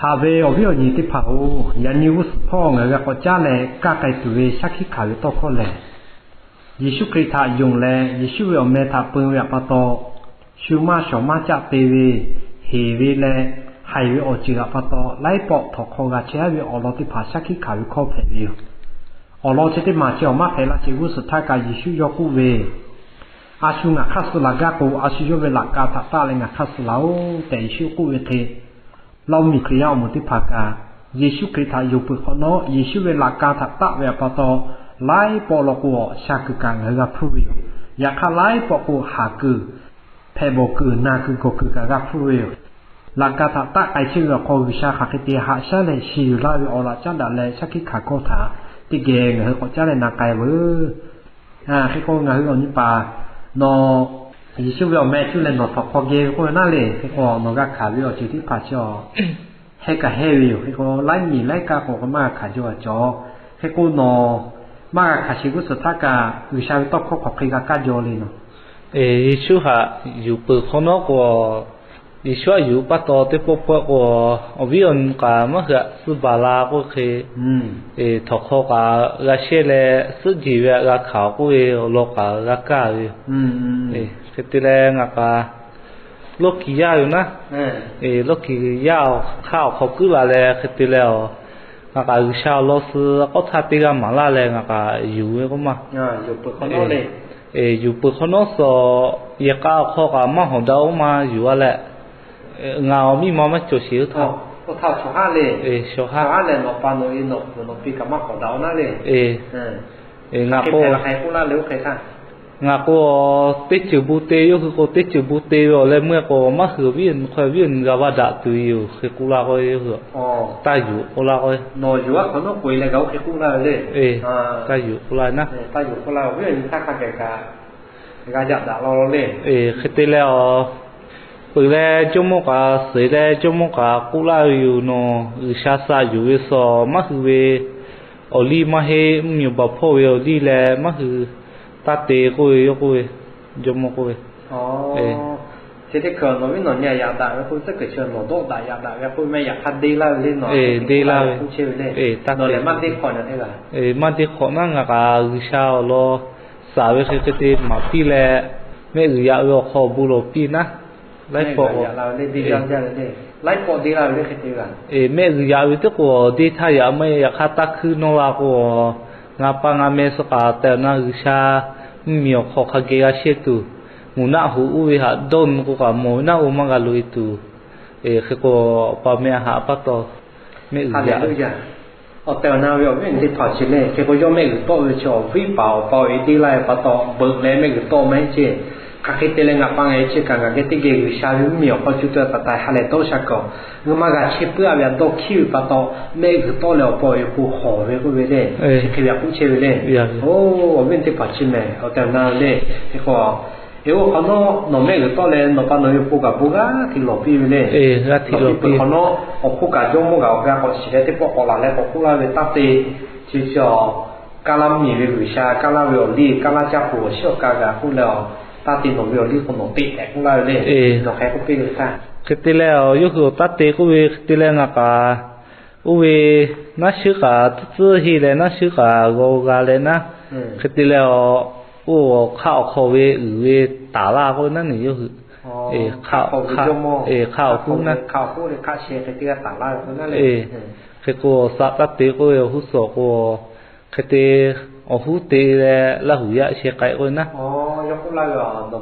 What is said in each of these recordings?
Haꞈ ve awˬ viˉ awˬ nyi teˇ hpaˍ-oˬ, yaꞈ nyi g'uˇ suhˍ hpawˇ ngaˬ hui g'a k'awꞈ caˉ leh kaˇ k'ai tuˬ ve shaˉ hkiˆ hkanˍ ve tawˇ hkawˇ lehˬ, Yeˍsuˆ Hkriꞈ htaꞈ yonˍ leh Yeˍsuˆ ve awˬ meh htaꞈ peu ve awˬ pa taw, shu maˇ shawˍ maˇ caˆ te ve, heˍ ve leh haiˬ ve awˬ ceuˬ awˬ pa taw, laiˉ pawˆ htawnˍ hk'aw g'a chehˇ ve awˬ lawn teˇ hpaˍ shaˉ hkiˆ hkanˍ ve hkawˇ hpehꞈ ve yoˬ. Awˬ lawn chi teˇ maˬ chi awˬ maˇ hpehꞈ la ce g'uˇ suhˍ htaˇ kaꞈ Yeˍsuˆ yawˇ k'oˆ ve, A shu ngaˬ hk'aˇ suh laˬ gaˇ k'o, a shu yawˇ ve laꞈ ka htaꞈ taˆ leh ngaˬ hk'aˇ suh laˬ-oˬ tehꞈ Yeˍsuˆ k'oˆ ve hk'e, Laoˇ miˬ Hkriꞈ yaˇ awˬ moˍ teˇ hpaˍ kaꞈ, Yeˍsuˆ Hkriꞈ htaꞈ yonˍ peuˬ hk'awꞈ nawˉ, Yeˍsuˆ ve laꞈ ka htaꞈ taˆ ve awˬ pa taw, laiˉ pawˆ law k'o, sha kuiˬ kaꞈ ngaˬ hui g'a hpuˇ ve yoˬ. Yaꞈ hk'aˇ, laiˉ pawˆ k'o, haˍ kuiˬ, hpehꞈ bawˬ kuiˬ, naˬ kuiˬ gawˬ kuiˬ kaꞈ g'a hpuˇ ve yoˬ. Laꞈ ka htaꞈ taˆ k'ai chehˇ ve awˬ hk'aw, G'uiˬsha hk'aˬ hk'e te haꞈ shaˉ leh shiˍ yuˬ laˇ ve awˬ laꞈ caˉ daꞈ leh shaˉ hkiˆ hkanˍ hkawˇ htaꞈ teˇ geh ngaˬ hui k'awꞈ caˉ leh na k'ai veuˬ. Hk'e k'o, ngaˬ hui awˬ nyi paˍ nawˬ, Yeˍsuˆ ve awˬ meh cuˇ leh nawˬ htawnˍ hk'aw geh ve k'oˆ ve naˉ le. Hk'e k'o, nawˬ g'a hkanˍ ve awˬ ceuˬ teˇ hpaˍ chi awˬ hehˉ kaꞈ hehˉ ve yoˬ. Hk'e k'o, laiˉ nyi laiˉ kaˆ k'o, maˇ g'a hkanˍ jaw a cawˬ. Hk'e k'o, nawˬ maˇ g'a hkanˍ sheˍ g'uˇ suhˍ htaˇ kaꞈ, G'uiˬsha ve tawˇ hkawˇ hk'aˬ hk'e g'a kaˇ jaw le nawˬ. Yeˍsuˆ htaꞈ yuˬ peuˬ hk'awꞈ nawˉ k'o, Yeˍsuˆ htaꞈ yuˬ pa taw teˇ pawˆ pawˆ k'o, awˬ viˉ awˬ nyi kaꞈ maˇ hui haꞈ suh baˬ la k'oˆ hk'e, htawnˍ hk'aw kaꞈ g'a shehˇ leh, suhˉ jeˬ ve htaꞈ g'a hkanˍ k'oˆ ve awˬ lawn kaꞈ g'a kaˇ ve yoˬ. Hk'e te leh ngaˬ kaꞈ lawˇ kiˍ yaˇ yoˬ naˉ. Lawˇ kiˍ yaˇ hk'aˇ awˬ hk'aw kuiˉ la leh, hk'e te leh a, ngaˬ kaꞈ G'uiˬsha awˬ lawn suh k'awˇ htaˇ teˇ g'aˇ maˍ laˇ leh ngaˬ kaꞈ yuˬ ve k'oˆ ma. Yuˬ peuˬ hk'awꞈ nawˉ suh yehˬ k'a awˬ hk'aw kaꞈ maˇ hawˍ daꞈ oˇ ma yuˬ a leh, ngaˬ awˬ miˇ ma maˇ cawˬ sheˍ oˇ htaˇ. Oˇ htaˇ shawˍ haˉ le. Shawˍ haˉ leh nawˬ pa nawˬ e nawˬ peuˬ nawˬ pi kaꞈ maˇ hawˍ daꞈ oˇ naˉ le. Ngaˬ k'o, ngaˬ k'o teˇ ceuˬ bon te, yawˇ hui k'o teˇ ceuˬ bon te ve awˬ leh meuˇ k'o, maˇ hui awˬ viˉ awˬ nyi hk'aw viˉ awˬ nyi g'a vaˇ daꞈ tuˬ ve yoˬ hk'e k'oˆ laˇ k'o, yawˇ hui taˇ yuˬ k'oˆ laˇ k'o, nawˬ yuˬ a hk'awꞈ nawˉ k'oꞈ e leh gaˬ oˇ hk'e k'oˆ laˇ ve le. Taˇ yuˬ k'oˆ laˇ ve naˉ. Taˇ yuˬ k'oˆ laˇ ve awˬ viˉ awˬ nyi htaˇ hk'a gaˬ kaꞈ g'a yaꞈ daꞈ la le. Hk'e te leh a, peuˬ leh jawˇmawˇ kaꞈ suhˍ leh jawˇmawˇ kaꞈ k'oˆ laˇ ve yoˬ, nawˬ G'uiˬsha sha yuˬ ve suh maˇ hui ve awˬ liˇ maˇ heˆ, mvuhˇ miˬ awˬ baˬ hpawˇ ve awˬ liˇ leh maˇ hui taˇ te k'oˆ ve, yawˇ k'oˆ ve, jawˇmawˇ k'oˆ ve. Chi teˇ hkui nawˬ viˉ nawˬ nyi yaꞈ daꞈ ve k'oˆ ve tcuhˉ kuiˬ chi nawˬ dawˆ daꞈ yaꞈ daꞈ ve k'oˆ ve mehˆ yaꞈ hk'aˇ deˇ laˇ ve le nawˬ. Deˇ laˇ ve k'oˆ chehˇ ve le. Nawˬ lehˬ maˇ deˇ hk'awꞈ na teˇ g'aˇ. Maˇ deˇ hk'awꞈ naˉ, ngaˬ kaꞈ G'uiˬsha awˬ lawn shaˍ ve hk'e hk'e te maˍ piˇ leh, mehˆ g'uiˬ yaꞈ ve awˬ hk'aw awˬ bon lawˬ piˇ naˉ. Laiˉ pawˆ, laiˉ pawˆ deˇ laˇ ve le hk'e te g'a. Mehˆ g'uiˬ yaꞈ ve teˇ k'o deˇ htaˇ yaꞈ maˇ yaꞈ hk'aˇ taˇ hkuiˇ nawˇ la k'o, ngaˬ pa ngaˬ meh suh kaꞈ tehꞈ na G'uiˬsha mvuhˇ miˬ awˬ hk'aw hk'a geh g'a shehˇ tuˬ, mvuhˬ naˆ hoꞈ uˇ ve htaꞈ dawˇ nu k'o kaꞈ mawˬ ve naˆ oˇ maˇ g'a loꞈ e tuˬ. Hk'e k'o, awˬ pa meh a haꞈ pa taw, mehˆ g'uiˬ yaꞈ ve. Awˬ tehˬ awˬ na ve awˬ viˉ awˬ nyi teˇ hpaˍ chi le, hk'e k'o yawˇ mehˆ g'uiˬ tawˆ ve chi awˬ viˉ paˍ awˬ pa awˬ e deˇ laˇ ve pa taw, beuꞈ leh mehˆ g'uiˬ tawˆ maˇ heˆ ceˇ. Hk'aˬ hk'e te leh ngaˬ pa ngaˬ e chi kaꞈ ngaˬ geh teˇ geh G'uiˬsha ve mvuhˇ miˬ awˬ hk'aw cuˇ tuˬ taˍ taˍ ha lehˬ dawˇ sha kaꞈ, ngaˬ maˇ g'a chehˇ puiˉ a ve htaꞈ dawˇ hkiˉ ve pa taw, mehˆ g'uiˬ tawˆ leh awˬ pa awˬ e k'o hawˬ ve k'oˆ ve le. Chi hk'e ve htaꞈ k'oˆ chehˇ ve le. Oˇ, awˬ viˉ teˇ hpaˍ chi mehˍ awˬ tehˬ awˬ na le. Hk'e k'o, e oˇ hk'awꞈ nawˉ nawˬ mehˆ g'uiˬ tawˆ leh nawˬ pa nawˬ ve awˬ pon kaꞈ bon g'aˇ hteꞈ lawˬ piˇ ve le. G'aˇ hteꞈ lawˬ piˇ hk'awꞈ nawˉ, awˬ hk'oˆ kaꞈ jawˇmawˇ kaꞈ awˬ g'a k'awꞈ shiˍ leh teˇ pawˆ k'awꞈ laˬ leh k'awꞈ k'oˆ laˇ ve taˇ te, chi chi awˬ, kaˇ laˇ mvuhˇ miˬ ve G'uiˬsha kaˇ laˇ ve awˬ liˇ kaˇ laˇ caˇ peuˬ awˬ shiˉ awˬ ka g'a k'oˆ leh a, taˇ te nawˬ ve awˬ liˇ k'o nawˬ teꞈ tehꞈ k'oˆ laˇ ve le. Nawˬ hk'e k'oˆ piˇ ve htaˇ. Hk'e te leh yawˇ hui awˬ taˇ te k'oˆ ve hk'e te leh ngaˬ kaꞈ, oˇ ve naˉ shuˉ kaꞈ tcuhˉ tcuhˉ heˆ leh naˉ shuˉ kaꞈ g'aw g'a leh naˉ. Hk'e te leh a, oˇ awˬ hk'aˆ awˬ hk'aw ve uiˍ ve taˍ laˇ k'oˆ ve naˉ ne yawˇ hui. Hk'aˆ awˬ huˉ naˉ. Hk'e k'o awˬ saꞈ taˇ te k'oˆ ve awˬ huˉ suhˍ k'o, hk'e te awˬ huˉ te leh Laˇ huˍ yaˇ sheh k'ai k'oˆ ve naˉ. Laˇ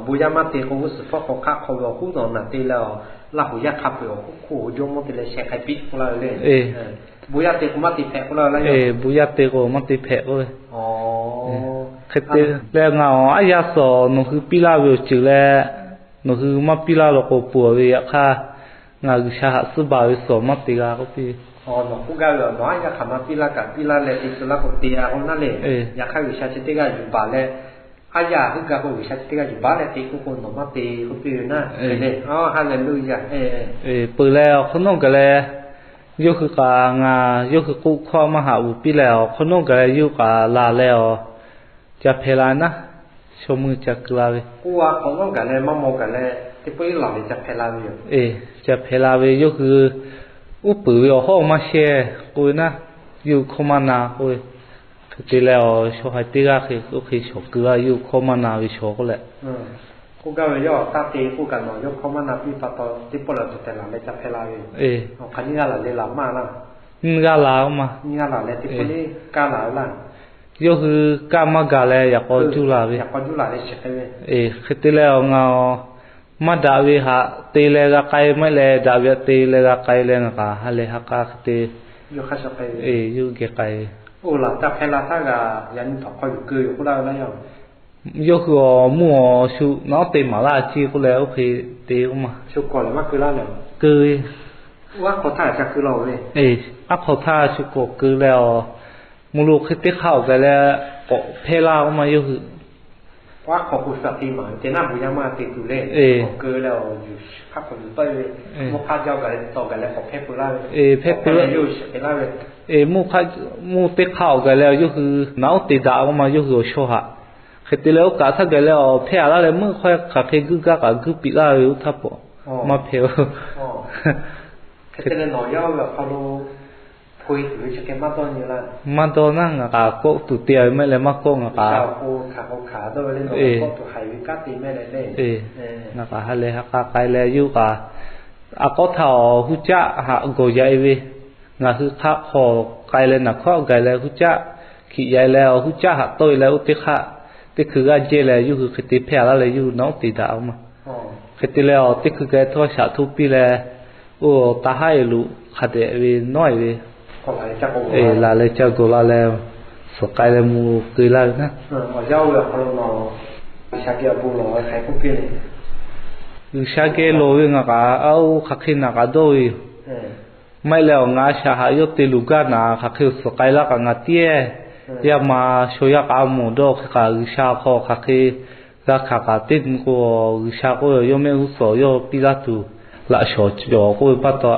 huˍ yaˇ te k'o maˇ te hpehꞈ k'oˆ laˇ ve le. Bon yaˇ te k'o maˇ te hpehꞈ k'oˆ ve. Hk'e te leh ngaˬ awˬ aˉ yaˇ suhˍ nawˬ hui piˇ laˇ ve awˬ ceuˬ leh, nawˬ hui maˇ piˇ laˇ law k'o peuˬ ve yaꞈ hk'aˇ, ngaˬ G'uiˬsha haꞈ suhˉ baˬ ve suhˍ maˇ te g'a k'oˆ piˇ ve. Nawˬ k'oˆ gaˇ ve, nawˬ aˉ yaˇ hk'aˬ ma piˇ laˇ kaꞈ piˇ laˇ leh te tcuh laˇ k'o te a k'oˆ naˉ le. Yaꞈ hk'aˇ G'uiˬsha chi teˇ g'aˇ yuˬ baˬ leh, aˉ yaˇ heuˆ gaˇ k'o G'uiˬsha chi teˇ g'aˇ yuˬ baˬ leh te k'oˆ k'o nawˬ maˇ te k'oˆ piˇ ve naˉ. Haleˍluˇyaˬ. Peuˬ leh awˬ hk'awꞈ nawˉ gaˬ leh, yawˇ hui kaꞈ ngaˬ yawˇ hui k'oˆ hkawˇ maˇ haꞈ uiˍ piˇ leh awˬ hk'awꞈ nawˉ gaˬ leh yawˇ hui kaꞈ laˬ leh a, ca hpehꞈ la naˉ, shaw mui ca keu la ve. K'oˆ a hk'awꞈ nawˉ gaˬ leh maˇ maw gaˬ leh teˇ pawˆ iˉ laˬ ve ca hpehꞈ la ve yoˬ. Ca hpehꞈ la ve yawˇ hui Uˉ peunˍ ve awˬ hawˉ maˇ shehˇ k'oˆ ve naˉ, yawˇ hui hkawˇ maˇ na k'oˆ ve. Hk'e te leh, awˬ shaw haiˬ teˇ g'aˇ hk'e k'oˆ hk'e shawˍ keu laˇ, yawˇ hui hkawˇ maˇ na ve shaw k'oˆ leh, k'oˆ gaˇ ve, yawˇ taˇ te k'oˆ kaꞈ nawˬ yawˇ hkawˇ maˇ na piˇ pa taw, teˇ pawˆ lehˬ awˬ ceuˬ tehꞈ laˬ leh ca hpehˇ la ve. Hk'aˬ nyiˇ g'aˇ laˬ leh laˬ maˇ laˇ. Nyiˇ g'aˇ laˬ maˇ. Nyiˇ g'aˇ laˬ leh teˇ pawˆ le kaˇ laˬ ve laˇ. Yawˇ hui kaˇ maˇ gaˬ leh yaꞈ k'aw juˇ laˬ ve. Hk'e te leh, ngaˬ maˇ daꞈ ve htaꞈ te leh g'a k'ai maˇ heˆ leh, daꞈ ve htaꞈ te leh g'a k'ai leh ngaˬ kaꞈ ha lehˬ ha k'a hk'e te yawˇ geh k'ai ve. Yawˇ hui awˬ mvuhˇ awˬ shu naˉ te maˍ laˇ ce k'oˆ leh, oˇ hk'e te k'oˆ ma. Keu, aˉ hk'aw htaˇ shu kawˬ keu leh, awˬ mvuhˇ lo hk'e teˇ hk'aˇ awˬ gaˬ leh k'awꞈ hpehˇ laˇ k'oˆ ma yawˇ hui. Hpehˇ peuˬ, mvuhˇ teˇ hk'aˇ awˬ gaˬ leh yawˇ hui naˉ oˉ te daꞈ k'oˆ ma yawˇ hui awˬ shaw htaꞈ. Hk'e te leh oˇ kaꞈ htaˇ gaˬ leh awˬ hpehˇ a laˇ leh meuˆ hk'aw hk'aˬ hk'e guiˇ gaˇ kaꞈ guiˇ piˇ laˇ ve oˇ htaˇ pawꞈ maˇ hpehˇ. Maˇ dawˇ naˉ, ngaˬ kaꞈ kawˆ tuˬ te ve maˇ heˆ leh maˇ kawˆ ngaˬ kaꞈ. Ngaˬ kaꞈ ha lehˬ ha k'a k'ai leh yawˇ hui kaꞈ a k'aw htaˇ awˬ huˇ caˆ haꞈ gawˬ yaꞈ e ve, ngaˬ hui hk'aˆ hk'aw k'ai leh naˬ hkawˉ gaˬ leh huˇ caˆ hkiꞈ yaꞈ e leh, awˬ huˇ caˆ haꞈ tawˆ e leh oˇ teˇ hk'aˇ teˇ hkui g'aˇ jehˇ leh yawˇ hui hk'e te hpehˇ a laˇ leh yawˇ hui naˉ oˉ te daꞈ k'oˆ ma. Hk'e te leh, awˬ teˇ hkui geh htawˇ shaꞈ htoˇ piˇ leh, oˇ taˇ haˉ e loꞈ hk'a dehꞈ ve nawˉ e ve, laˬ leh ca gawˬ la leh, suhˍ k'ai leh mvuh keu laˇ ve naˉ. G'uiˬsha geh lawˬ ve ngaˬ kaꞈ a oˇ hk'aˬ hk'e naˬ kaꞈ dawˇ ve yoˬ. Maˇ heˆ leh awˬ ngaˬ a shaꞈ haꞈ yawˇ te luˬ gaˇ naˍ, hk'aˬ hk'e suhˍ k'ai laˇ kaꞈ ngaˬ tiˉ ehˉ, yaˇ ma shaw yaˇ k'a mawˬ dawˇ hk'e kaꞈ G'uiˬsha hk'aw hk'aˬ hk'e g'a hkanˍ kaꞈ teˇ nyi k'o, G'uiˬsha k'oˆ ve yawˇ mehˆ g'uˇ suhˍ yawˇ piˇ laˇ tuˬ laꞈ shawˍ cawˬ k'oˆ ve pa taw,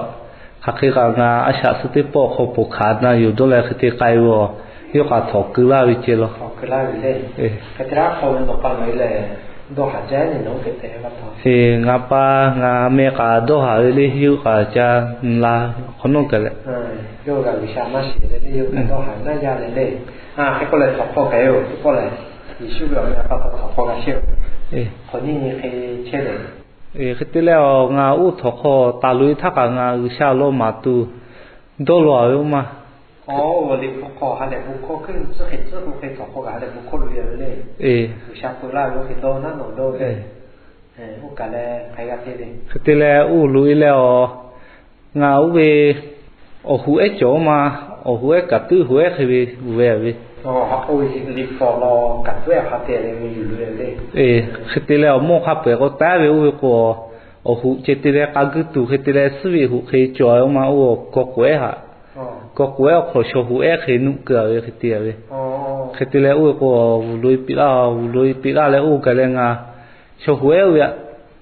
hk'aˬ hk'e kaꞈ ngaˬ a shaꞈ suh teˇ pawˆ hk'aw poˬ hkanˍ na yoˬ dawˇ leh hk'e te k'ai ve, yawˇ kaꞈ htawnˍ keu laˇ ve ceh law. Ngaˬ pa ngaˬ meh kaꞈ dawˇ haˍ ve le, yawˇ kaꞈ ca la hk'awꞈ nawˉ kaꞈ leh, hk'e te leh, ngaˬ oˇ htawnˍ hk'aw taˍ loꞈ e htaˇ kaꞈ ngaˬ G'uiˬsha lo maˍ tuˬ dawˇ law ve oˇ ma. Hk'e te leh, oˇ loꞈ e leh, awˬ, ngaˬ oˇ ve awˬ huˍ ehˉ cawˬ oˇ ma, awˬ huˍ ehˉ kaꞈ tuˉ huˍ ehˉ hk'e ve uˬ ve ve. Hk'e te leh, awˬ mawˇ hk'a peu-eˬ k'o taˉ ve oˇ ve k'o, awˬ huˍ ceh te leh k'a guiˇ tuˬ hk'e te leh suhˉ ve huˍ hk'e cawˬ ve oˇ ma, oˇ kawˇ k'oˍ ehˉ haꞈ, kawˇ k'oˍ ehˉ awˬ hk'aw shaw huˍ ehˉ hk'e nuˆ keu a ve hk'e te ve. Hk'e te leh oˇ ve k'o, vuˬ loꞈ e piˇ laˇ, vuˬ loꞈ e piˇ laˇ leh oˇ gaˬ leh ngaˬ shaw huˍ ehˉ oˇ ve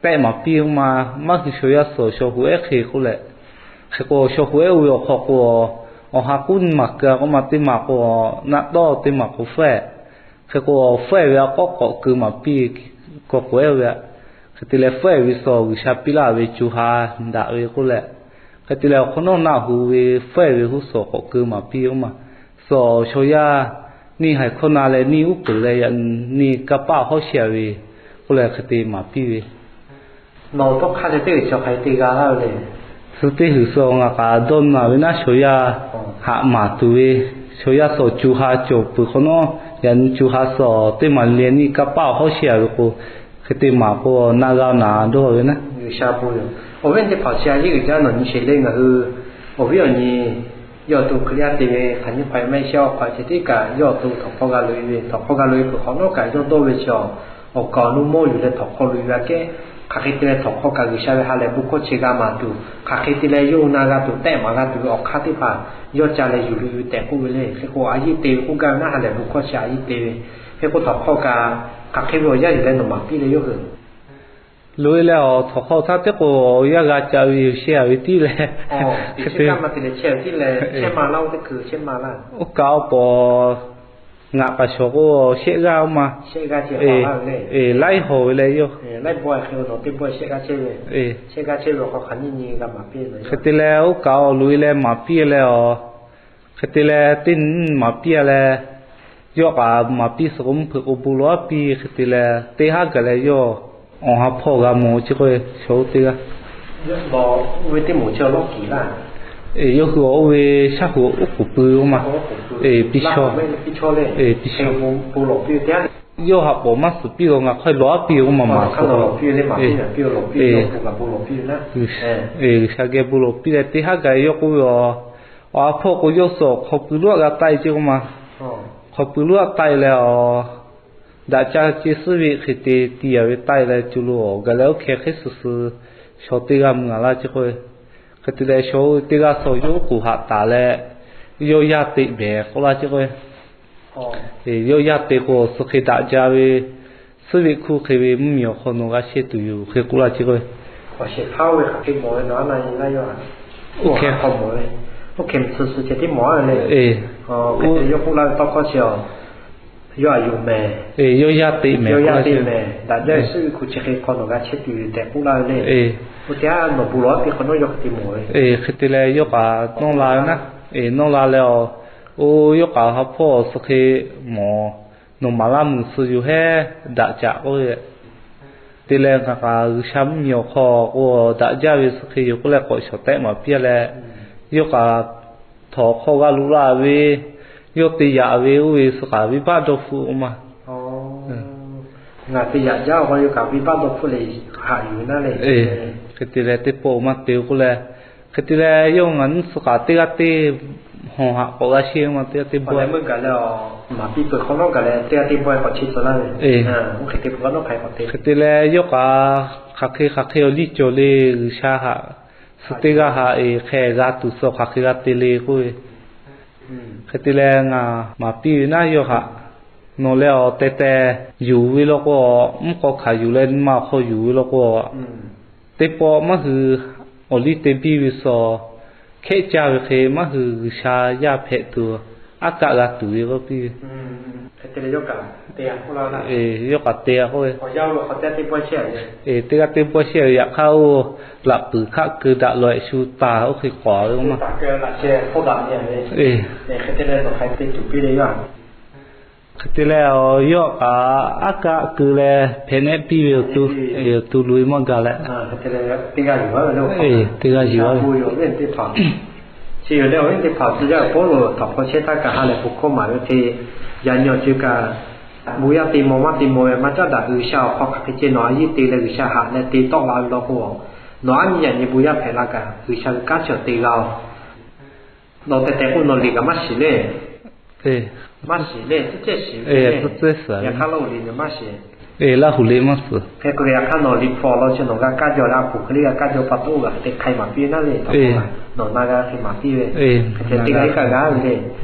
tehˆ maˍ piˇ oˇ ma, maˇ hui shaw yaˇ suhˍ shaw huˍ ehˉ hk'e k'oˆ leh, hk'e k'o shaw huˍ ehˉ oˇ ve awˬ hk'aw k'o, awˬ ha k'uˉ maˬ keu a k'oˆ ma teˇ maˬ k'o, naˆ tawˇ teˇ maˬ k'o fawehˇ. Hk'e k'o, fawehˇ ve a k'awˉ k'awꞈ keu maˍ piˇ, kawˇ k'oˍ ehˉ oˇ ve a. Hk'e te leh fawehˇ ve suhˍ G'uiˬsha piˇ laˇ ve co ha daꞈ ve k'oˆ leh, hk'e te leh awˬ hk'awꞈ nawˉ naˆ hu ve fawehˇ ve huˉ suhˍ k'awꞈ keu maˍ piˇ oˇ ma. Suhˍ shaw yaˇ neˇ haiˬ hkawˇ na leh neˇ uˉ peunˍ leh yaꞈ nyi neˇ kanˇ paˆ hawˉ sheh a ve k'oˆ leh hk'e te maˍ piˇ ve. Suh teˇ huiˬ suh ngaˬ kaꞈ dawˇ naˬ ve naˉ, shaw yaˇ haꞈ maˍ tuˬ ve, shaw yaˇ suhˍ co ha cawˬ peuˬ hk'awꞈ nawˉ, yaꞈ nyi co ha suhˍ teˇ maˬ leh neˇ kanˇ paˆ hawˉ sheh a ve k'o, hk'e te maˍ k'o na g'a naˍ dawˇ ve naˉ. Awˬ viˉ teˇ hpaˍ chi a yeˇ uiˍ jaˇ nawˬ nyi sheˍ le ngaˬ hui, awˬ viˉ awˬ nyi yawˇ awˬ to Hkriꞈ yaˇ te ve hk'aˬ nyiˇ hk'aw e maˇ heˆ sheˍ, awˬ hk'aw ceh tiˉ kaꞈ yawˇ awˬ to htawnˍ hk'aw g'a loꞈ e ve, htawnˍ hk'aw g'a loꞈ e peuˬ hk'awꞈ nawˉ kaꞈ yawˇ dawˇ ve chi awˬ, awˬ kaˍ awˬ nu mawˇ yuˬ leh htawnˍ hk'aw loꞈ e ve aꞈ kehˉ, hk'aˬ hk'e te leh htawnˍ hk'aw kaꞈ G'uiˬsha ve ha lehˬ bon hkawˇ chi g'a maˍ tuˬ, hk'aˬ hk'e te leh yawˇ hui na g'a tuˬ, tehˆ maˍ g'a tuˬ ve awˬ hk'aˇ teˇ hpaˍ yawˇ ca leh yuˬ loꞈ e ve tehꞈ k'oˆ ve le. Hk'e k'o a yeˇ te ve k'oˆ gaˇ ve naˉ, ha lehˬ bon hkawˇ chi a yeˇ te ve. Hk'e k'o htawnˍ hk'aw kaꞈ hk'aˬ hk'e ve awˬ yanˇ yuˬ leh nawˬ maˍ piˇ leh yawˇ hui loꞈ e leh, awˬ htawnˍ hk'aw htaˇ teˇ k'o awˬ yanˇ g'a ca ve yoˬ, sheh a ve tiˉ leh, oˇ kaꞈ awˬ pawˍ Ngaˬ kaꞈ shawˍ k'o shehˆ g'aˇ oˇ ma. Laiˉ hawˬ ve leh yawˇ. Hk'e te leh oˇ kaꞈ awˬ loꞈ e leh maˍ piˇ leh aˬ, hk'e te leh teˇ nyi maˍ piˇ a leh, yawˇ kaꞈ maˍ piˇ suh k'o mvuhˇ hpeuꞈ k'o bon lawˬ aˉ piˇ. Hk'e te leh teˇ haˉ gaˬ leh yawˇ awˬ ha hpawˇ g'a mawˬ chi k'o, shawˍ oˇ teˇ g'aˇ. Yawˇ hui awˬ oˇ ve shaˉ hoꞈ oˉ k'oˍ pui oˇ ma. Piˇ shawˇ. Piˇ shawˇ. Yawˇ haꞈ pawˍ maˇ suhˍ piˇ lo ngaˬ hk'aw lawˬ aˉ piˇ k'o maˍ maˍ suh. G'uiˬsha geh bon lawˬ piˇ leh teˇ haˉ gaˬ yawˇ k'oˆ ve, awˬ ha hpawˇ k'o yawˇ suh awˬ hk'aw pui lonˉ aꞈ g'a taˆ e ce k'o ma. Hk'aw pui lonˉ aꞈ taˆ e leh aˬ, daꞈ ca ce suhˉ ve hk'e te ti yaˍ ve taˆ e leh co lo awˬ gaˬ leh oˇ hkeh hk'e suh suh shawˍ teˇ g'aˇ mui a laˇ ce k'o, hk'e te leh shawˍ teˇ g'aˇ suh yawˇ oˉ k'oˍ haꞈ taˍ leh, yawˇ yaˇ teꞈ mehˍ k'oˆ laˇ ce k'o. Yawˇ yaˇ te k'o suh hk'e daꞈ ja ve, suhˉ ve hkuˇ hk'e ve mvuhˇmiˬ awˬ hk'aw nawˬ g'a shehˇ tuˬ yoˬ hk'e k'oˆ laˇ ce k'o. Yawˇ yaˇ teꞈ mehˍ, hk'e te leh yawˇ kaꞈ nawˇ la ve naˉ, nawˇ la leh aˬ, oˇ yawˇ kaꞈ awˬ ha hpawˇ suh hk'e mawˬ, nawˬ maˍ laˇ meuˬ suh yoˬ hehˉ daꞈ caꞈ k'oˆ ve. Te leh ngaˬ kaꞈ G'uiˬsha mvuhˇmiˬ awˬ hk'aw k'o daꞈ jaˇ ve suh hk'e yoˬ k'oˆ leh k'awꞈ shawˍ tehˆ maˍ piˇ a leh, yawˇ kaꞈ htawnˍ hk'aw g'a loꞈ la ve, yawˇ te yaꞈ ve oˇ ve suh kaꞈ venˇbaˆ dawˇ hpfuhˆ oˇ ma. Ngaˬ te yaꞈ jaˇ k'o yawˇ kaꞈ venˇbaˆ dawˇ hpfuhˆ leh haꞈ yuˬ naˉ le. Hk'e te leh teˇ pawˆ maˇ te k'oˆ leh, hk'e te leh yawˇ ngaˬ nuˇ suh kaꞈ teˇ g'aˇ teˇ hawˬ haꞈ k'awꞈ g'a shehˇ ma teˇ g'aˇ teˇ bawehˇ. Hk'e te leh yawˇ kaꞈ hk'aˬ hk'e hk'aˬ hk'e awˬ liˇ cawˬ le, G'uiˬsha haꞈ suh teˇ g'aˇ haꞈ e hk'e g'a tuˬ suh hk'aˬ hk'e g'a te le k'oˆ ve. Hk'e te leh ngaˬ maˍ piˇ ve naˉ yawˇ haꞈ, nawˬ leh awˬ teh teh yuˬ ve law k'o, mvuhˇ k'aw hkanˍ yuˬ leh nyi ma awˬ hk'aw yuˬ ve law k'o, teˇ pawˆ maˇ hui awˬ liˇ te biˇ ve suh hkehˆ caˇ ve hk'e maˇ hui G'uiˬsha yaˇ hpehꞈ tuˬ aˉ kaˆ g'a tuˬ ve k'oˆ piˇ ve. Yawˇ kaꞈ te a k'oˆ ve, teˇ g'aˇ teˇ bawehˇ shehˇ ve yaꞈ hk'aˇ oˇ laꞈ puiˍ hkaˆ keu daꞈ lawehꞈ shu taˍ oˇ hk'e k'awꞈ ve oˇ ma. Hk'e te leh yawˇ kaꞈ aˉ kaˆ keu leh hpehꞈ nehˆ piˇ ve awˬ tu, awˬ tu loꞈ e maˇ gaˬ leh, teˇ g'aˇ yuˬ a ve. Chi yoˬ leh awˬ viˉ teˇ hpaˍ, tcuh yaˇ Pawˇluꞈ htawnˍ hk'aw chehˇ htaˇ kaꞈ ha lehˬ bon hkawˇ maˍ ve hk'e, yaꞈ nyi awˬ ceuˬ kaꞈ bon yaˇ te maw maˇ te maw ve maˇ caˉ daꞈ, G'uiˬsha awˬ hk'aw hk'aˬ hk'e ceh nawˬ a yeˇ te leh G'uiˬsha haꞈ leh te tawˆ la ve law k'o, nawˬ aˉ nyi yaꞈ nyi bon yaˇ hpehꞈ la kaꞈ G'uiˬsha ve kanˉ chi awˬ te g'a oˬ. Nawˬ tehˬ tehˬ k'o nawˬ liꞈ kaꞈ maˇ shiˍ le. Maˇ shiˍ le, tcuhˉ cehˇ shiˍ ve, yaꞈ hk'aˇ Laˇhuˍ liꞈ maˇ shiˍ. Laˇhuˍ liꞈ maˇ shiˍ. Hk'e k'o yaꞈ hk'aˇ nawˬ liꞈ hpu awˬ lawn chi nawˬ g'a kaˇ jaw leh a poˍ hk'e le g'a kaˇ jaw pa taw oˇ g'aˇ hk'e te hk'ai maˍ piˇ ve naˉ le. Nawˬ na g'a hk'e maˍ piˇ ve, hk'e te g'a iˉ kaˆ g'a ve le.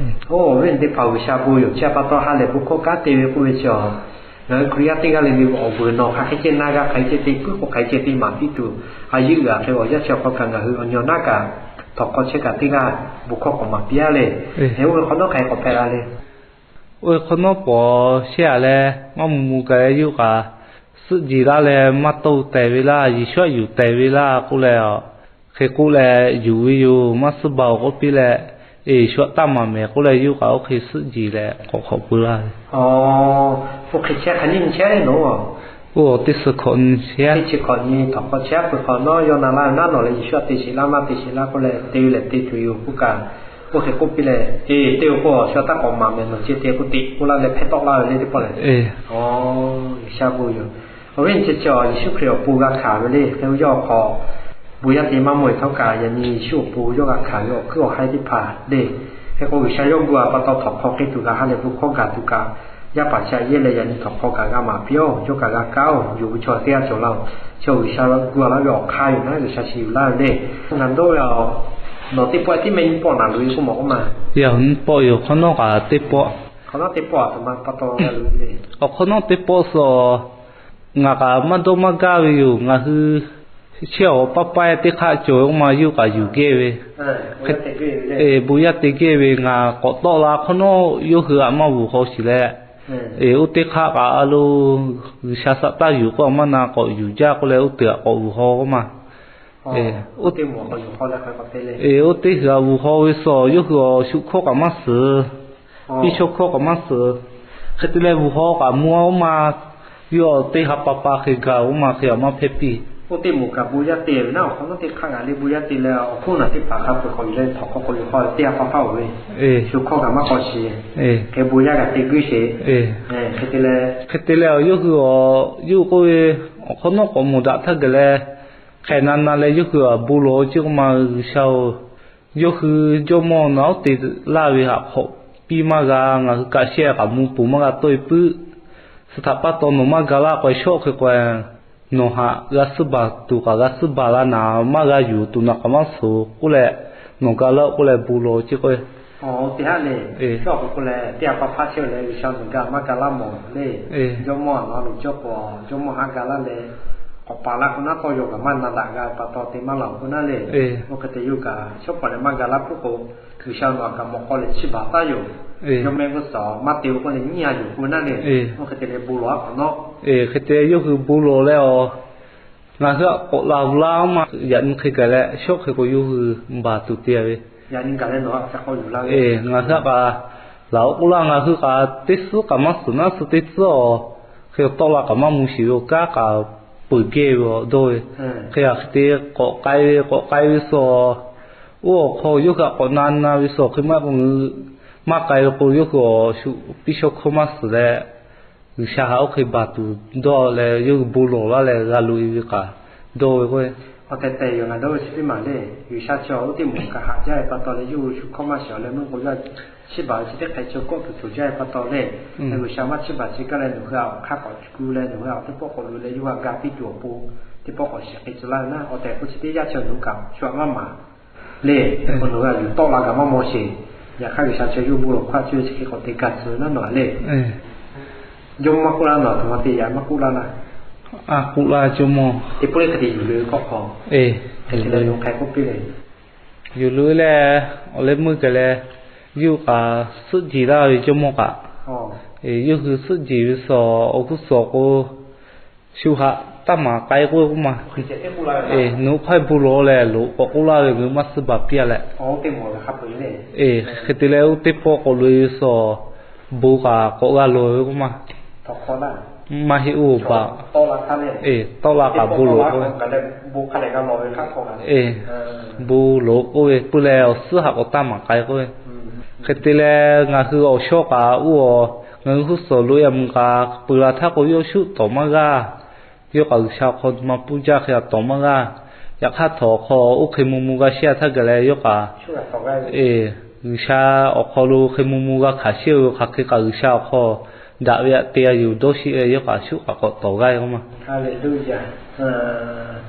Oˇ awˬ viˉ teˇ hpaˍ G'uiˬsha bon yoˬ. Chi pa taw ha lehˬ bon hkawˇ kanˉ te ve k'oˆ ve chi a, ngaˬ hui Hkriꞈ yaˇ teˇ g'aˇ le le awˬ vuiˬ nawˬ hk'aˬ hk'e ceh na g'a, hk'aˬ hk'e ceh te puiˉ k'o hk'aˬ hk'e ceh te maˍ piˇ tuˬ, a yeˇ uiˍ a hk'e awˬ yanˇ chi awˬ hk'aw kaꞈ ngaˬ hui awˬ nyi awˬ naˉ kaꞈ htawnˍ hk'aw chehˇ kaꞈ teˇ g'aˇ bon hkawˇ k'awꞈ maˍ piˇ a le. Oˇ ve hk'awꞈ nawˉ hk'aˬ hk'e k'awꞈ hpehꞈ la le. Oˇ ve hk'awꞈ nawˉ pawˍ shehˇ a leh maˇ mvuh mvuh kaꞈ leh yawˇ kaꞈ suhˆ jeˬ laˇ leh maˇ tawˇ tehˬ ve laˇ, Yeˍsuˆ aꞈ yuˬ tehˬ ve laˇ k'oˆ leh, hk'e k'oˆ leh yuˬ ve yoˬ, maˇ suhˉ ba oˬ k'oˆ piˇ leh, Yeˍsuˆ aꞈ taˇ maˍ mehˍ k'oˆ leh yawˇ kaꞈ oˇ hk'e suhˆ jeˬ leh k'awꞈ hk'awꞈ peu laˇ ve. Oˇ hk'e chehˇ hk'a nyi chehˇ le nawˬ. Oˇ teˇ suh hkawꞈ nyi chehˇ. Teˇ chi hkawꞈ nyi htawnˍ hk'aw chehˇ peuˬ hk'awꞈ nawˉ yawˇ na laˇ ve naˉ nawˬ leh Yeˍsuˆ aꞈ te sheˍ laˇ maˇ te sheˍ laˇ k'oˆ leh te ve lehˬ te tuˬ yoˬ k'oˆ kaꞈ, oˇ hk'e k'oˆ piˇ leh, eˬ, te ve k'o Yeˍsuˆ aꞈ taˇ k'awꞈ maˍ mehˍ nawˬ ceh te k'oˆ te k'oˆ laˇ leh hpehˇ tawˆ laˇ ve le teˇ pawˆ lehˬ. G'uiˬsha bon yoˬ. Awˬ viˉ chi chi a Yeˍsuˆ Hkriꞈ awˬ pon g'a hkanˍ ve le. Hk'e yawˇ awˬ hk'aw bon yaˇ te maˇ maw e htawˇ kaꞈ yaꞈ nyi Yeˍsuˆ awˬ pon yawˇ g'a hkanˍ ve awˬ hkuiˉ awˬ haiˇ teˇ hpaˍ le. Hk'e k'o G'uiˬsha yawˇ gu a pa taw htawnˍ hk'aw hk'e tuˬ g'a ha lehˬ bon hkawˇ gaˬ tuˬ kaꞈ, yaˇ paˍ chi aꞈ yehˇ leh yaꞈ nyi htawnˍ hk'aw kaꞈ g'a maˍ piˇ oˬ. Yawˇ kaꞈ g'a kaˇ oˬ, yonˍ ve chaw teˇ g'aˇ cawˬ la oˬ. Chi G'uiˬsha gu a laˇ ve awˬ hk'aˇ yoˬ naˉ G'uiˬsha chi yuˬ laˇ ve le. Ngaˬ dawˇ ve a, nawˬ teˇ pawˆ tiˉ meh nyi pawˆ naˍ loꞈ e k'oˆ mawˬ k'oˆ ma. Yaꞈ nyi pawˆ yoˬ, hk'awꞈ nawˉ kaꞈ teˇ pawˆ. Hk'awꞈ nawˉ teˇ pawˆ a htoꞈ ma pa taw g'a loꞈ e le. Awˬ hk'awꞈ nawˉ teˇ pawˆ suh, ngaˬ kaꞈ maˇ dawˇ maˇ gaˇ ve yoˬ. Ngaˬ hui Chehˇ awˬ paˇ paˇ teˇ hk'aˆ cawˬ ve k'oˆ ma, yawˇ kaꞈ yuˬ geh ve, bon yaˇ te geh ve, ngaˬ k'awꞈ tawˆ la hk'awꞈ nawˉ yawˇ hui htaꞈ maˇ bvuhˬ haw shiˍ leh, oˇ teˇ hk'aˆ kaꞈ a lo G'uiˬsha saˍ taˇ yuˬ k'oˆ maˇ na, k'awꞈ yuˬ jaˇ k'oˆ leh oˇ teˇ htaꞈ k'awꞈ bvuhˬ haw k'oˆ ma. Oˇ teˇ htaꞈ bvuhˬ haw ve suh yawˇ hui awˬ shu hkawˇ kaꞈ maˇ suhˍ, piˇ shawˉ hkawˇ kaꞈ maˇ suhˍ. Hk'e te leh bvuhˬ haw kaꞈ mvuh a k'oˆ ma, yawˇ teˇ ha pa pa hk'e gaˬ k'oˆ ma, hk'e a maˇ hpehˇ piˇ. Oˇ teˇ moˍ kaꞈ bon yaˇ te ve naˉ, awˬ hk'awꞈ nawˉ teˇ hk'aˆ kaꞈ le bon yaˇ te leh awˬ hk'oˆ naˬ teˇ hpaˍ hk'a peuˬ k'awꞈ yuˬ leh htawnˍ hk'aw k'awꞈ yuˬ haw teˇ ha pa pa oˬ ve, shu hkawˇ kaꞈ maˇ k'awꞈ shiˍ, hk'e bon yaˇ kaꞈ te guiˇ sheˍ. Hk'e te leh, hk'e te leh yawˇ hui a, yawˇ hui k'oˆ ve, awˬ hk'awꞈ nawˉ k'awꞈ mawˬ daꞈ htaˇ gaˬ leh, hk'e na na leh yawˇ hui a bon lawˬ ceˇ k'oˆ ma, G'uiˬsha oˬ, yawˇ hui jawˇmawˇ naˬ oˉ te laˇ ve htaꞈ hk'awꞈ piˇ maˇ g'a, ngaˬ hui kaꞈ shehˆ kaꞈ mvuh peuˬ maˇ g'a tawˆ e puiˉ. Suh htaꞈ pa taw nawˬ maˇ ga laˇ k'o, shawˆ hk'e k'o, nawˬ htaꞈ g'a suhˉ baˬ tuˬ kaꞈ g'a suhˉ baˬ la naˍ, maˇ g'a yuˬ tuˬ naˬ kaꞈ maˇ suhˍ k'oˆ leh, nawˬ ga laˇ k'oˆ leh bon lawˬ ceˇ k'o, teˇ ha le, shawˆ k'o k'oˆ leh teˇ ha pa hpaˇ chehˇ leh G'uiˬsha nawˬ ga maˇ ga laˇ mawˬ le. Jawˇmawˇ a nawˬ a loˍ cawˇ k'o, jawˇmawˇ haˉ ga laˇ leh, k'awꞈ paˍ laˇ k'o naˉ tawˇ yaw kaꞈ maˇ na daꞈ g'a pa taw te maˇ laˬ k'oˆ naˉ le. Oˇ hk'e te yawˇ kaꞈ shawˉ paˍ leh maˇ ga laˇ puiˉ k'o, G'uiˬsha nawˬ a kaꞈ mawꞈ k'aw leh chiˇ baˬ taˉ yoˬ. Yawˇ mehˆ g'uˇ suhˍ maˇ te k'oˆ leh nyiˇ ha yuˬ k'oˆ ve naˉ le. Oˇ hk'e te leh bon lawˬ a hk'awꞈ nawˉ, hk'e te yawˇ hui bon lawˬ leh a, ngaˬ hui htaꞈ k'awꞈ laˬ laˇ ma, yaꞈ nyi hk'e gaˬ leh shawˉ hk'e k'o yawˇ hui baˬ tuˬ te ve. Ngaˬ hui htaꞈ kaꞈ laˬ oꞈ k'oˆ laˇ, ngaˬ hui kaꞈ teˇ suhˉ kaꞈ maˇ suhˍ naˉ, suh teˇ tcuhˉ a, hk'e tawˆ la kaꞈ maˇ mvuh shiˍ ve awˬ kanˉ kaꞈ peuˬ geh ve awˬ dawˇ ve. Hk'e a hk'e te k'awꞈ k'ai ve k'awꞈ k'ai ve suh, oˇ awˬ hk'aw yawˇ hui htaꞈ k'awꞈ na na ve suh hk'e maˇ k'o, maˇ k'ai ve k'o yawˇ hui awˬ shu piˇ shawˉ hkawˇ maˇ suhˍ leh, G'uiˬsha htaꞈ oˇ hk'e baˬ tuˬ dawˇ leh yawˇ hui bon lawˬ laˇ leh g'a loꞈ e ve kaꞈ dawˇ ve k'o, awˬ tehˬ tehˬ yoˬ ngaˬ dawˇ ve chi teˇ maˬ le. G'uiˬsha chi oˇ teˇ moˍ kaꞈ haꞈ jaˇ ve pa taw leh yawˇ hui shu hkawˇ maˇ shiˍ leh meuˇ k'o, yawˇ chiˇ baˬ ve chi teˇ hk'e chi kawˆ tuˬ tuˬ jaˇ ve pa taw le. G'uiˬsha maˇ chiˇ baˬ chi gaˇ leh nawˬ hui a awˬ hk'aˇ k'awꞈ gu leh nawˬ hui a teˇ pawˆ k'awꞈ loꞈ leh yawˇ hui a ga piˇ tuˬ awˬ pon teˇ pawˆ k'awꞈ shiˍ hk'e tcuh laˇ ve naˉ, awˬ tehˬ k'o chi teˇ yanˇ chi nawˬ hui kaꞈ shu aꞈ maˇ maˍ le. Hk'e k'o nawˬ hui a yuˬ tawˆ la kaꞈ maˇ maw sheˍ. Yaꞈ hk'aˇ G'uiˬsha chi yawˇ bon lawˬ hk'aˇ chi ve chi hk'e k'awꞈ te gaˬ tcuh ve naˉ nawˬ a le. Jawˇmawˇ maˇ k'oˆ laˇ, nawˬ a htoꞈ ma te yaꞈ maˇ k'oˆ laˇ naˉ. K'oˆ laˇ jawˇmawˇ. Teˇ pawˆ le hk'e te yuˬ loꞈ ve k'awꞈ hk'aw, hk'e te leh nawˬ hk'aˬ hk'e k'oˆ piˇ le. Yuˬ loꞈ e leh, awˬ leh meuˇ gaˬ leh, yawˇ hui kaꞈ suhˆ jeˬ laˇ ve jawˇmawˇ kaꞈ, yawˇ hui suhˆ jeˬ ve suh awˬ g'uˇ suhˍ k'o, shu htaꞈ taˇ maˍ k'ai k'oˆ ve k'oˆ ma. Nawˬ hui hk'aˇ bon lawˬ leh loꞈ k'awꞈ k'oˆ laˇ ve ngaˬ hui maˇ suhˉ baˬ piˇ a leh, hk'e te leh oˇ teˇ pawˆ k'awꞈ loꞈ e ve suh, bon kaꞈ k'awꞈ g'a lawˬ ve k'oˆ ma. Maˇ heˆ oˇ baˬ, tawˆ la kaꞈ bon lawˬ k'oˆ ve, bon lawˬ k'oˆ ve, peuˬ leh awˬ suhˉ htaꞈ k'awꞈ taˇ maˍ k'ai k'oˆ ve. Hk'e te leh ngaˬ hui awˬ shawˉ kaꞈ oˇ a, ngaˬ hui g'uˇ suhˍ loꞈ e a mvuhˇ kaꞈ peuˬ la htaˇ k'o yawˇ shuˆ tawˍ maˇ g'aˇ. Yawˇ kaꞈ G'uiˬsha awˬ hk'aw ma puˇ jaˇ hk'e a tawˍ maˇ g'aˇ. Yaꞈ hk'aˇ htawˇ awˬ hk'aw oˇ hk'e mvuh mvuh g'a shehˇ a htaˇ gaˬ leh yawˇ kaꞈ, G'uiˬsha awˬ hk'aw lo hk'e mvuh mvuh g'a hkanˍ shehˇ ve hk'aˬ hk'e kaꞈ G'uiˬsha awˬ hk'aw daꞈ ve aꞈ te a yoˬ dawˇ shiˆ leh yawˇ kaꞈ shuˆ kaꞈ k'awꞈ tawˍ g'aˇ ve k'oˆ ma.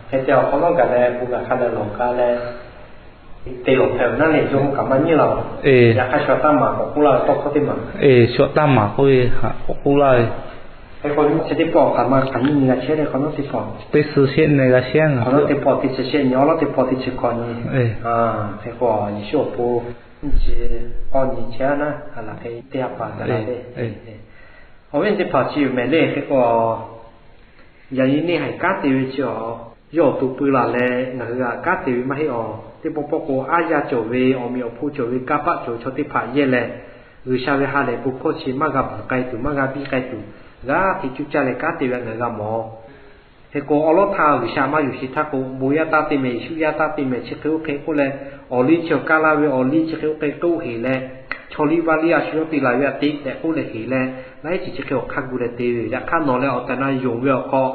Hk'e te awˬ hk'aw nawˉ gaˬ leh bon gaˬ hk'a leh lawˬ k'a leh te lawˬ hpehꞈ ve naˉ le, jawˇmawˇ kaꞈ maˇ nyiˉ la. Yaꞈ hk'aˇ shu aꞈ taˇ maˍ k'awꞈ k'oˆ laˇ ve tawˇ hkawˇ teˇ maˬ, shu aꞈ taˇ maˍ k'oˆ ve htaꞈ k'awꞈ k'oˆ laˇ ve. Hk'e k'o chi teˇ pawˆ hk'aˬ ma hk'aˬ nyiˇ nyi g'a chehˇ le, hk'awꞈ nawˉ teˇ pawˆ teˇ suh shehˆ nyi g'a shehˇ, hk'awꞈ nawˉ teˇ pawˆ teˇ chi shehˆ nyi, awˬ lawˉ teˇ pawˆ teˇ chi hkawꞈ nyi. Hk'e k'o Yeˍsuˆ awˬ pon nyiˇ chi k'awˇ nyi chehˇ naˉ, a laˬ hk'e teˇ ha pa gaˬ la le. Awˬ viˉ teˇ hpaˍ chi yoˬ mehˍ le. Hk'e k'o yaꞈ nyi neˇ haiˬ kanˉ te ve chi a, yawˇ awˬ to pui laˬ leh ngaˬ hui htaꞈ kanˉ te ve maˇ heˆ a. Teˇ pawˆ pawˆ k'o aˉ yaˇ cawˬ ve, awˬ meꞈ awˬ hponˇ cawˬ ve, kanˇ paˆ cawˬ ve chaw teˇ hpaˍ yehˇ leh, G'uiˬsha ve ha lehˬ bon hkawˇ chi maˇ g'a bvuhˬ k'ai tuˬ, maˇ g'a biˇ k'ai tuˬ, g'aˇ hteꞈ cuˇ caˇ leh kanˉ te ve ngaˬ hui g'a mawˬ. Hk'e k'o awˬ lawˉ htaˇ G'uiˬsha maˇ yuˬ sheˍ htaˇ k'o, bon yaˇ taˇ te mehˍ, Yeˍsuˆ yaˇ taˇ te mehˍ, chi hk'e oˇ hk'e k'oˆ leh, awˬ liˇ chi awˬ kaˇ laˇ ve, awˬ liˇ chi hk'e oˇ hk'e k'oˆ heˍ leh, chaw liˇ vaˇ liˇ a shu yawˇ te laˬ ve aꞈ te tehꞈ k'oˆ leh heˍ leh, laiˉ ceuˬ chi hk'e awˬ hk'aˇ gu leh te ve yoˬ. Yaꞈ hk'aˇ nawˬ leh awˬ tehˬ awˬ na yonˍ ve awˬ hk'aw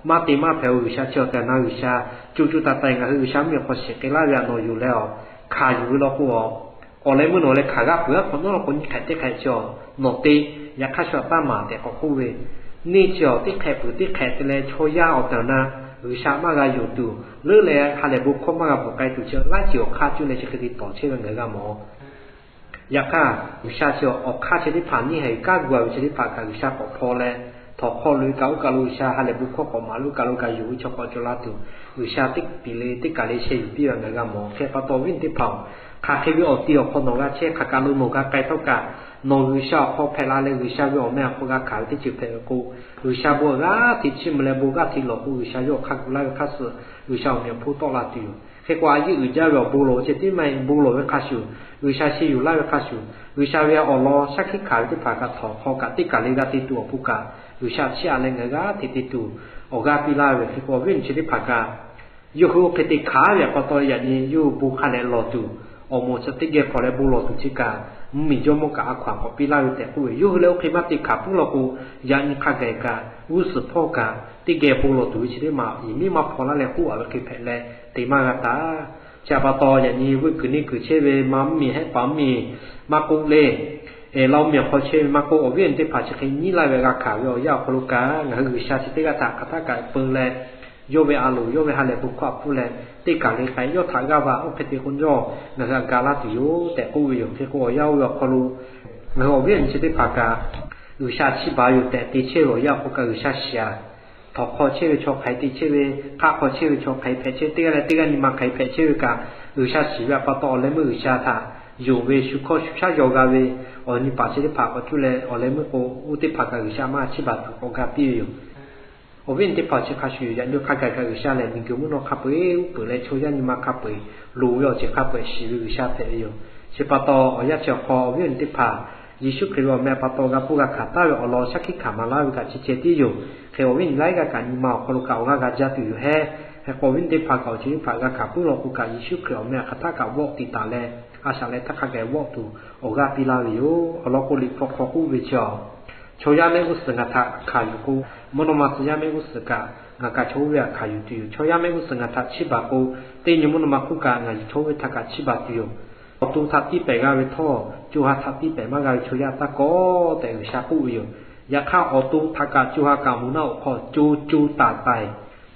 maˇ te maˇ hpehꞈ-o. G'uiˬsha chi awˬ tehˬ awˬ na G'uiˬsha co co taiˍ taiˍ ngaˬ hui G'uiˬsha mvuhˇmiˬ awˬ hk'aw shiˍ k'ai laˇ ve aꞈ nawˬ yonˍ leh awˬ hkanˍ yuˬ ve law k'o, awˬ leh meuˇ nawˬ leh hkanˍ g'aˇ peuˬ aˉ hk'awꞈ nawˉ law k'o nyi hk'ehꞈ teˇ hk'ehꞈ chi a, nawˬ te. Yaꞈ hk'aˇ shu aꞈ taˇ maˍ tehꞈ k'awꞈ k'oˆ ve, neˇ chi a teˇ hk'ehꞈ peuˬ teˇ hk'ehꞈ te leh chaw yaˇ awˬ tehˬ awˬ na G'uiˬsha maˇ g'a yonˍ tuˬ, leuˉ leh ha lehˬ bon hkawˇ maˇ g'a bvuhˬ k'ai tuˬ chi laiˉ ceuˬ awˬ hk'aˇ cuˇ leh chi hk'e te tawˍ chehˇ ve ngaˬ hui g'a mawˬ. Yaꞈ hk'aˇ G'uiˬsha chi awˬ hk'aˇ chi teˇ hpaˍ neˇ haiˬ kanˉ gu a ve chi teˇ hpaˍ kaꞈ G'uiˬsha k'awꞈ hpaw leh, htawnˍ hk'aw loꞈ-e kaꞈ oˇ kaˬ lo G'uiˬsha ha lehˬ bon hkawˇ k'awꞈ maˍ lo oˇ kaˬ lo kaꞈ yonˍ ve chaw k'awꞈ cawˬ la tuˬ, G'uiˬsha teˇ piˍ le teˇ kaˬ le sheh yuˬ piˇ ve ngaˬ g'a mawˬ. Hk'e pa taw awˬ viˉ awˬ nyi teˇ hpaˍ-oˬ, hk'aˬ hk'e ve awˬ ti awˬ hk'aw nawˬ g'a chehˇ, hk'aˬ kaˬ lo nawˬ g'a k'ai htawˇ kaꞈ, nawˬ G'uiˬsha awˬ hk'aw hpehꞈ la leh G'uiˬsha ve awˬ meh awˬ hk'aw g'a hkanˍ ve teˇ ceuˬ hpehꞈ ve k'o, G'uiˬsha bon g'aˇ hteꞈ chiˇ mvuh leh bon g'aˇ hteꞈ lawˬ k'o, G'uiˬsha yawˇ hk'a gu laˇ ve hk'aˇ suh, G'uiˬsha awˬ meꞈ awˬ hponˇ tawˆ la tuˬ yoˬ. Hk'e k'o a yeˇ uiˍ jaˇ ve awˬ bon lawˬ ceh tiˉ maˇ heˆ, bon lawˬ ve hk'a shuˍ, G'uiˬsha sheh yuˬ laˇ ve hk'a shuˍ, G'uiˬsha ve awˬ lawn shaˉ hkiˆ hkanˍ ve teˇ hpaˍ kaꞈ htawnˍ hk'aw kaꞈ teˇ kaˬ le g'a te tuˬ awˬ pon kaꞈ, G'uiˬsha chiˇ aꞈ leh ngaˬ hui g'aˇ hteꞈ te tuˬ awˬ g'aˇ piˇ laˇ ve. Hk'e k'o awˬ viˉ awˬ nyi chi teˇ hpaˍ kaꞈ, yawˇ hui oˇ hk'e te hkanˍ ve pa taw yaꞈ nyi yawˇ hui bon hk'a leh lawˬ tuˬ, awˬ moˍ chi teˇ geh hpawnˬ leh bon lawˬ tuˬ chi kaꞈ, mvuhˇmiˬ jawˇmawˇ kaꞈ a hkaw-anˬ k'awꞈ piˇ laˇ ve tehꞈ k'oˆ ve. Yawˇ hui leh oˇ hk'e maˇ te hkanˍ puiˉ law k'o, yaꞈ nyi hk'a gaˬ kaꞈ g'uˇ suhˍ hpawˇ kaꞈ teˇ geh bon lawˬ tuˬ ve chi teˇ maˬ yehˬ miˉ maˇ hpaw laˇ leh k'oˆ-a ve hk'e hpehꞈ leh te maˇ g'a taˍ. Chi pa taw yaꞈ nyi vuiˇ kuiˬ neˇ kuiˬ chehˇ ve ma mvuhˇmiˬ hehˉ paˍ mvuhˇmiˬ maˇ k'oˆ le, laˇ mvuhˇmiˬ awˬ hk'aw chehˇ ve maˇ k'oˆ, awˬ viˉ awˬ nyi teˇ hpaˍ chi hk'e nyiˉ laˇ ve g'a hkanˍ ve awˬ yanˇ awˬ hk'aw lo kaꞈ ngaˬ hui G'uiˬsha chi teˇ g'aˇ htaꞈ hk'aˬ htaˆ kaꞈ peu leh, yawˇ ve a loˍ yawˇ ve ha lehˬ bon hkawˇ htaꞈ pfuhˇ leh teˇ kaˬ le k'ai yawˇ htaꞈ g'aˇ va oˇ hk'e te k'o, yawˇ ngaˬ hui htaꞈ ga laˇ tuˬ yoˬ tehꞈ k'oˆ ve yoˬ. Hk'e k'o awˬ yanˇ oˇ ve awˬ hk'aw lo ngaˬ hui awˬ viˉ awˬ nyi chi teˇ hpaˍ kaꞈ G'uiˬsha chiˇ baˬ yoˬ tehꞈ te chehˇ ve awˬ yanˇ awˬ hk'aw kaꞈ G'uiˬsha shiˍ-a. Htawnˍ hk'aw chehˇ ve chaw hk'aˬ hk'e te chehˇ ve, hk'aˆ hk'aw chehˇ ve chaw hk'aˬ hk'e hpehꞈ chehˇ ve, teˇ g'aˇ nyi ma hk'aˬ hk'e hpehꞈ chehˇ ve kaꞈ, G'uiˬsha shiˍ ve pa taw awˬ leh meuˇ G'uiˬsha htaꞈ yonˍ ve shu hkawˇ shu shaˉ yaw g'a ve awˬ nyi paˍ chi teˇ hpaˍ k'awꞈ cuˇ leh awˬ leh meuˇ k'o, oˇ teˇ hpaˍ kaꞈ G'uiˬsha maˇ chiˇ baˬ tuˬ k'awꞈ ga piˇ ve yoˬ. Awˬ viˉ awˬ nyi teˇ hpaˍ chi hk'a shuˍ yaꞈ nyi hk'a gaˬ kaꞈ G'uiˬsha lehˬ miˬguiˬ mvuhˇ naw hk'a peu-eˬ uˉ peunˍ leh chaw yaˇ nyi ma hk'a peu-eˬ loˍ ve awˬ ceuˬ hk'a peu-eˬ shiˍ ve G'uiˬsha hpehꞈ ve yoˬ. Chi pa taw awˬ yanˇ chi awˬ hk'aw awˬ viˉ awˬ nyi teˇ hpaˍ Yeˍsuˆ Hkriꞈ ve awˬ meh pa taw g'a hpuˇ g'a hkanˍ taˍ ve awˬ lawn shaˉ hkiˆ hkanˍ maˍ laˇ ve kaꞈ chi ceh tiˉ yoˬ. Hk'e awˬ viˉ awˬ nyi laiˉ g'aˇ kaꞈ nyi ma awˬ hk'aw lo kaꞈ awˬ g'aˇ g'a jaˇ tuˬ yoˬ hehˉ. Hk'e k'o awˬ viˉ awˬ nyi teˇ hpaˍ kaꞈ awˬ ceuˬ teˇ hpaˍ g'a hkanˍ puiˉ law k'o kaꞈ Yeˍsuˆ Hkriꞈ awˬ meh hk'aˬ htaˆ kaꞈ vawˆ tiꞈ taˍ leh, a shaꞈ leh htaˇ hk'a gaˬ vawˆ tuˬ awˬ g'aˇ piˇ laˇ ve yoˬ. Awˬ lawn k'o Liꞈ hpu hk'aw k'oˆ ve chi-a, Chaw yaˇ mehˆ g'uˇ suhˍ ngaˬ htaꞈ hkanˍ yuˬ k'o, mvuhˇ naw ma tcuh yaˇ mehˆ g'uˇ suhˍ kaꞈ ngaˬ kaꞈ chaw oˇ ve htaꞈ hkanˍ yuˬ tuˬ yoˬ. Chaw yaˇ mehˆ g'uˇ suhˍ ngaˬ htaꞈ chiˇ baˬ k'o, teˇ nyi mvuhˇ naw ma hk'oˆ kaꞈ ngaˬ chaw oˇ ve htaꞈ kaꞈ chiˇ baˬ tuˬ yoˬ. Awˬ to htaꞈ tiˇ pehˍ g'a ve htawˇ, co ha htaꞈ tiˇ pehˍ maˇ g'a ve chaw yaˇ taˇ kawˆ tehꞈ G'uiˬsha k'oˆ ve yoˬ. Yaꞈ hk'aˇ awˬ to htaꞈ kaꞈ co ha kaꞈ moˍ naˆ awˬ hk'aw co co taiˍ taiˍ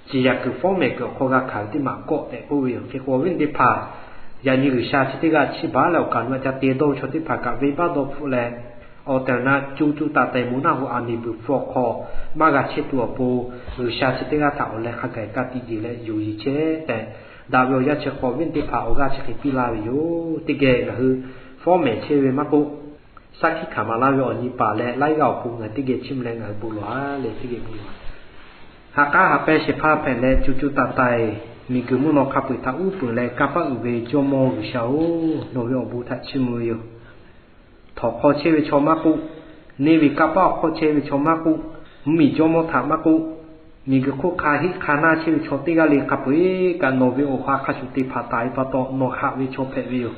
ciˍ yanˍ kuiˬ fawˉ mehˍ kuiˬ awˬ hk'aw g'a hkanˍ ve teˇ maˬ kawˆ tehꞈ k'oˆ ve yoˬ. Hk'e k'o awˬ viˉ awˬ nyi teˇ hpaˍ, yaꞈ nyi G'uiˬsha chi teˇ g'aˇ chiˇ baˬ leh awˬ kaˍ nu a ca te dawˇ ve chaw teˇ hpaˍ kaꞈ venˇbaˆ dawˇ hpfuhˆ leh, awˬ tehˬ awˬ na co co taiˍ taiˍ moˍ naˆ hoꞈ aˬ miˍ buiˬ hpfuh awˬ hk'aw maˇ g'a chehˇ tuˬ awˬ pon, G'uiˬsha chi teˇ g'aˇ htaꞈ awˬ leh hk'a gaˬ ka tiꞈ yeˬ leh yonˍ yeˬ chehˇ tehꞈ daꞈ ve awˬ yanˇ chi hk'aw awˬ viˉ teˇ hpaˍ awˬ g'aˇ chi hk'e piˇ laˇ ve yoˬ. Teˇ geh ngaˬ hui fawˉ mehˍ chehˇ ve maˇ k'oˆ, shaˉ hkiˆ hkanˍ maˍ laˇ ve awˬ nyi paˍ leh laiˉ g'aˇ awˬ pon ngaˬ hui teˇ geh chiˇ mvuh leh ngaˬ hui bon lawˬ-a leh teˇ geh bon lawˬ-a. Ha k'aˉ ha pehˇ shehˍ hpaˇ hpehꞈ leh co co taiˍ taiˍ miˬguiˬ mvuhˇ naw hk'a peu-eˬ htaꞈ uˉ peunˍ leh kanˇ paˆ uiˍ ve Jawˇmawˇ G'uiˬsha-oˬ, nawˬ ve awˬ bon htaꞈ chiˇ mvuh ve yoˬ. Htawnˍ hk'aw chehˇ ve chaw maˇ k'oˆ, neˇ ve kanˇ paˆ awˬ hk'aw chehˇ ve chaw maˇ k'oˆ, mvuhˇmiˬ jawˇmawˇ htaꞈ maˇ k'oˆ, miˬguiˬ hk'oˆ hk'a heˆ hk'a naˇ chehˇ ve chaw teˇ g'aˇ le hk'a peu-eˬ kaꞈ nawˬ ve awˬ ha hk'a shuˍ te hpanˍ taˍ ve pa taw nawˬ haꞈ ve chaw hpehꞈ ve yoˬ.